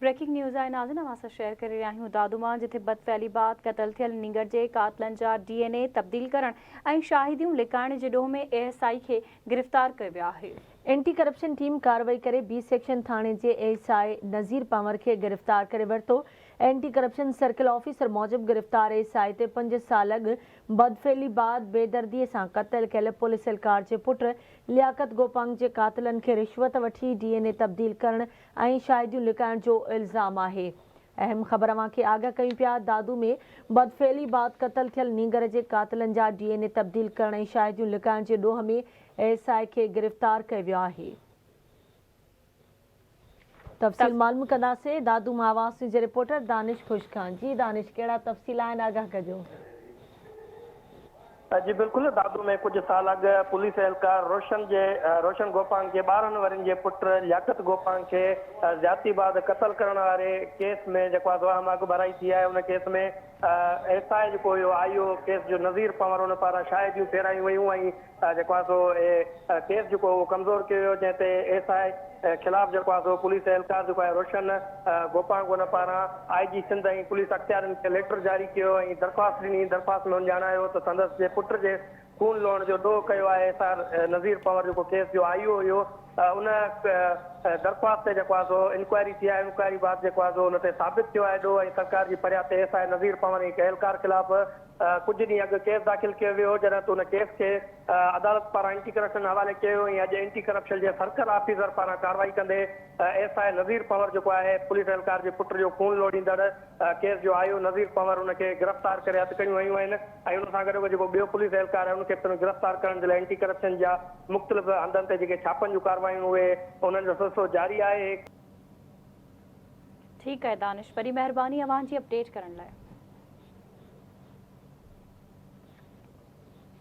Breaking news آهي ناظرين اوهان سان شيئر ڪري رهيا آهيون دادو مان جتي بدفعلي بعد قتل ٿيل نينگر جي قاتلن جا ڊي اين اي تبديل ڪرڻ ۽ شاهديون لڪائڻ جي ڏوهه ۾ اي ايس I کي گرفتار ڪيو ويو آهي. اينٽي ڪرپشن ٽيم ڪارروائي ڪري بي سيڪشن ٿاڻي جي اي ايس I Nazir Panhwar کي گرفتار ڪري ورتو. اينٽي ڪرپشن سرڪل آفيسر موجب گرفتار اي ايس I تي پنج سال اڳ بدفعلي بعد بيدردي سان قتل ڪيل پوليس اهلڪار جي پٽ لياقت گوپانگ جي قاتلن کي رشوت وٺي ڊي اين اي تبديل ڪرڻ ۽ شاهديون لڪائڻ جو الزام آهي. اهم خبر اوهان کي آگاهه ڪيون پيا دادو ۾ بدفعلي بعد قتل ٿيل نينگر جي قاتلن جا ڊي اين اي تبديل ڪرڻ ۽ شاهديون لڪائڻ جي ڏوهه ۾ ايس I کي گرفتار ڪيو ويو آهي. تفصيل معلوم ڪنداسين دادو مان آواز نيوز جي رپورٽر دانش خوش کان جي دانش ڪهڙا تفصيل آهن آگاهه ڪجو. جي بلڪل دادو ۾ ڪجهه سال اڳ پوليس اهلڪار روشن جي روشن گوپانگ جي 12 ورهين جي پٽ لياقت گوپانگ کي زيادتي بعد قتل ڪرڻ واري ڪيس ۾ جيڪو آهي سو اهم اڳڀرائي ٿي آهي ان ڪيس ۾ ايس I جيڪو هيو آء او ڪيس جو نذير پنور ان پاران شاهديون ڦيرايون ويون ۽ جيڪو آهي سو ڪيس جيڪو اهو ڪمزور ڪيو ويو جنهن تي ايس I خلاف جيڪو آهي سو پوليس اهلڪار جيڪو آهي روشن گوپانگ ان پاران آء جي سنڌ ۽ پوليس اختيارين کي ليٽر جاري ڪيو ۽ درخواست ڏني درخواست ۾ هن ڄاڻايو ته سندس جي پٽ جي خون لوڻ جو ڏوهه ڪيو آهي ايس آر نذير پنور جيڪو ڪيس جو آء او هيو ان درخواست تي جيڪو آهي سو انڪوائري ٿي آهي انڪوائري بعد جيڪو آهي سو ان تي ثابت ٿيو آهي ڏوهه ۽ سرڪار جي فرياد تي ايس I Nazir Panhwar ۽ هڪ اهلڪار خلاف ڪجهه ڏينهن اڳ ڪيس داخل ڪيو ويو هو جڏهن ته ان ڪيس کي عدالت پاران اينٽي ڪرپشن حوالي ڪيو ويو ۽ اڄ اينٽي ڪرپشن جي سرڪل آفيسر پاران ڪارروائي ڪندي ايس I Nazir Panhwar جيڪو آهي پوليس اهلڪار جي پٽ جو خون لوڙيندڙ ڪيس جو آء او نذير پنهور ان کي گرفتار ڪري هٿڪڙيون هنيون آهن ۽ ان سان گڏوگڏ جيڪو ٻيو پوليس اهلڪار آهي ان کي پڻ گرفتار ڪرڻ جي لاء اينٽي ڪرپشن جا مختلف هنڌن تي جيڪي ڇاپن جون ڪارروايون اهي انهن جو سلسلو جاري آهي. ٺيڪ آهي دانش وڏي مهرباني اوهان جي اپڊيٽ ڪرڻ لاء.